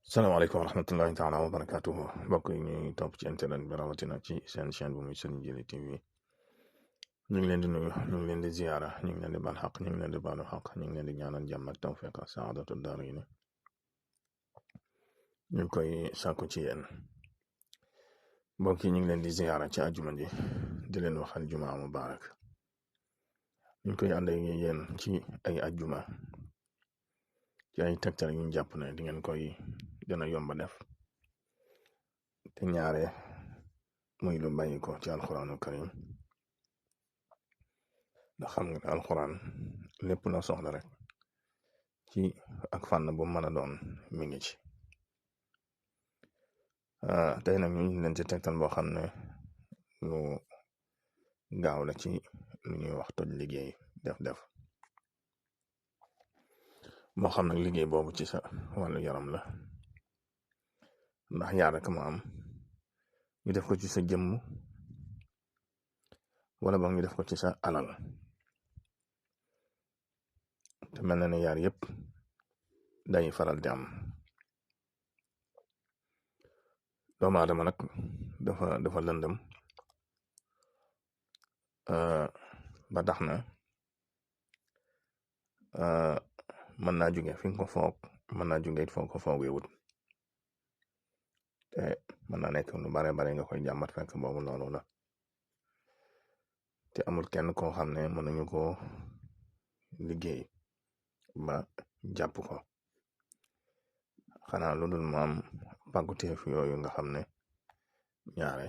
salaamaaleykum wa rahmatullahi taala wa barakatuhu mbokk yi ñuy topp ci internet bi rawatina ci seen chaîne bu muy Serigne Djily TV ñu ngi leen di nuyu ñu ngi leen di ziyaara ñu ngi leen di baal xaq ñu ngi leen di baalu xaq ñu ngi leen di ñaanal jàmm ak tawfiq ak saadatu daarayni ñu ngi koy sàkku ci yéen mbokk yi ñu ngi leen di ziyaara ci àjjuma ji di leen waxal jumaa mubaarak ñu ngi koy ànd ak yéen ci ay àjjuma ci ay tegtal yu ñu jàpp ne di ngeen koy gën a yomba def te ñaare muy lu bàyyi ko ci alxuraanu karim ndax xam nga alxuraan lépp la soxla rek ci ak fànn bu mën a doon mi ngi ci tey nag ñu leen ci tegtal boo xam ne lu gaaw la ci lu ñuy wax toj liggéey def moo xam nag liggéey boobu ci sa wàllu yaram la ndax yaar rek ma am ñu def ko ci sa jëmm wala boog ñu def ko ci sa alal te mel na ne yaar yëpp day faral di am doomu aadama nag dafa lëndëm ba tax na mën naa jóge fi nga ko foog mën naa jóge it foo ko foogee wut te mën naa nekk lu bare nga koy jàmbat fekk boobu loolu la te amul kenn koo xam ne mën nañu ko liggéey ba jàpp ko xanaa lu dul mu am pàgguteef yooyu nga xam ne ñaare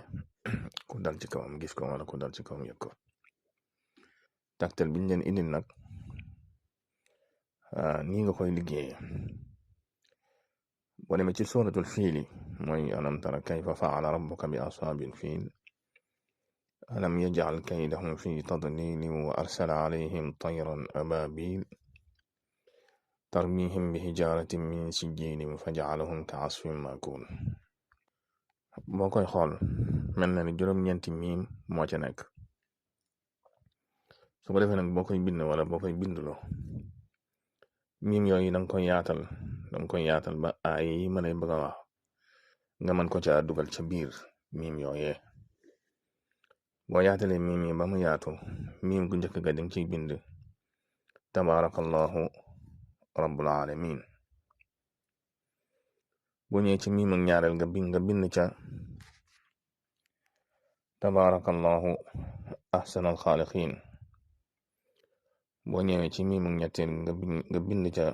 ku dal ci kawam gis ko wala ku dal ci kawam yëg ko taktel biñ leen indil nag nii nga koy liggéeye boo demee ci suratul fiili mooy alam tara kayfa faala rabbuka bi ashaabil fiil alam yaj'al kaydahum fi tadlilin wa arsala alayhim tayran ababil tarmihim bi hijaratin min sijjilin fa ja'alahum ka asfin maakul boo koy xool mel na ni juróom-ñeenti miim moo ca nekk su ko defee nag boo koy bind wala boo koy bindloo miim yooyu danga koy yaatal ba ay yi ma lay bëgg a wax nga mën ko ca dugal ca biir miim yooyee boo yaatalee miim yi ba mu yaatu miim gu njëkk ga danga ciy bind tabarakallahu rabbul alamin boo ñëwee ci miim ak ñaareel nga bind ca tabarakallahu ahsanal xaaliqiin boo ñëwee ci miim ak ñetteel nga bind ca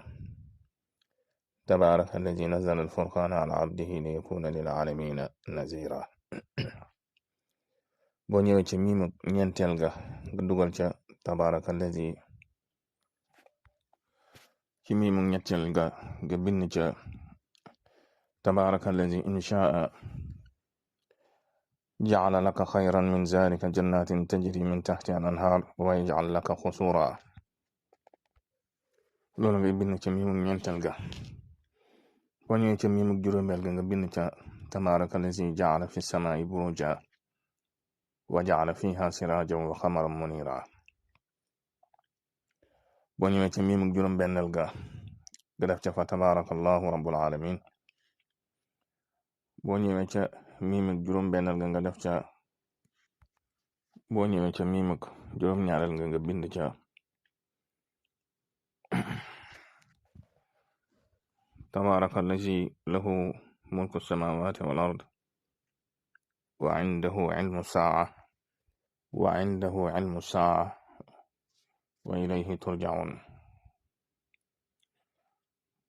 tabaraka alladi nazala alfurqaana ala abdihi li yakuna lil alamina nazira boo ñëwee ci miim ak ñeenteel nga dugal ca tabaraka alladi ci miim ak ñetteel nga bind ca tabaraka alladi inshaa jacala laka xayran min zalika jannatin tajri min taxtiha al anhaar wa yajcal laka xusura loolu ngay bind ca miim ak ñeenteel ga boo ñëwee ca miim ak juróomeel ga nga bind ca tabaraka allazi jacala fi samaai buruja wa jacala fiha sirajan wa xamaran munira boo ñëwee ca miim ak juróom-benneel ga nga def ca fa tabarakallahu rabbul alamin boo ñëwee ca miim ak juróom-benneel ga nga def ca boo ñëwee ca miim ak juróom-ñaareel ga nga bind ca tabaraka allazi lahu mulku samawati wal ard wa indahu ilmu saa wa ilayhi turjaun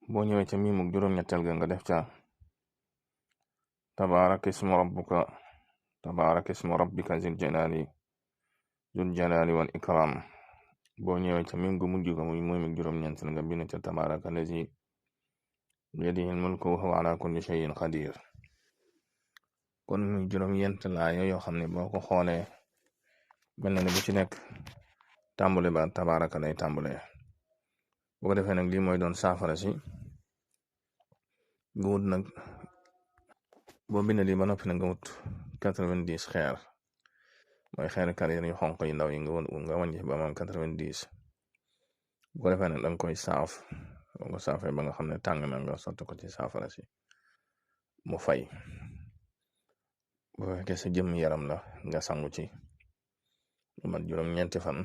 boo ñëwee ca miim ak juróom-ñetteel ga nga def ca tabaraka ismu rabbika zul jalali wal ikram boo ñëwee ca miim gu mujj ga muy miim ak juróom-ñeenteel nga bind ca tabaraka allazi biyadihi al-mulku wa huwa ala kulli shay'in qadir kon muy juróom-ñeent laaya yoo xam ne boo ko xoolee mel na ne bu ci nekk tàmbale ba tabaraka lay tàmbale boo ko defee nag lii mooy doon saafara si nga wut nag boo bind lii ba noppi nag nga wut 90 xeer mooy xeer carrière yu xonq yu ndaw yi nga wàññi ba am 90 bu ko defee nag danga koy saaf boo ko saafee ba nga xam ne tàng na nga sotti ko ci saafara si mu fay. bu fekkee sa jëm yaram la nga sangu ci lu mat juróom-ñeenti fan.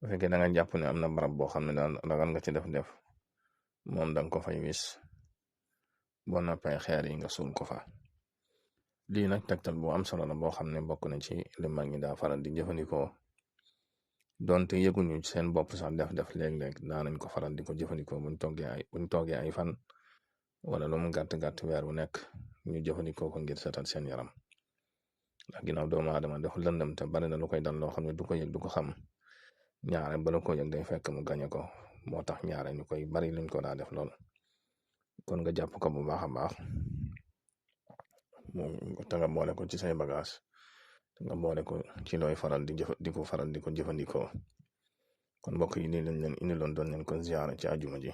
bu fekkee da nga jàpp ne am na barab boo xam ne daal ragal nga ci def moom danga ko fay wis boo noppee xeer yi nga suul ko fa. lii nag tegtal bu am solo la boo xam ne bokk na ci li mag ñi daa faral di jëfandikoo donte yëguñu seen bopp sax def léeg-léeg daanañ ko faral di ko jëfandikoo buñ toogee ay fan wala lu mu gàtt weer bu nekk ñu jëfandikoo ko ngir setal seen yaram. ndax ginnaaw doomu aadama dafa lëndëm te bari na lu koy dal loo xam ne du ko yëg du ko xam ñaare bala ko yëg day fekk mu gañe ko moo tax ñaare ñu koy bari luñ ko daa def lool. kon nga jàpp ko bu baax a baax te nga boole ko ci say bagage nga boole ko ci looy faral di ko jëfandikoo. kon mbokk yi lii lañ leen indiloon doon leen ko ziyaara ci àjjuma ji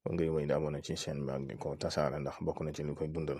ba ngay wéy di abonné ci chaîne bi ak di ko tasaare ndax bokk na ci lu koy dundal.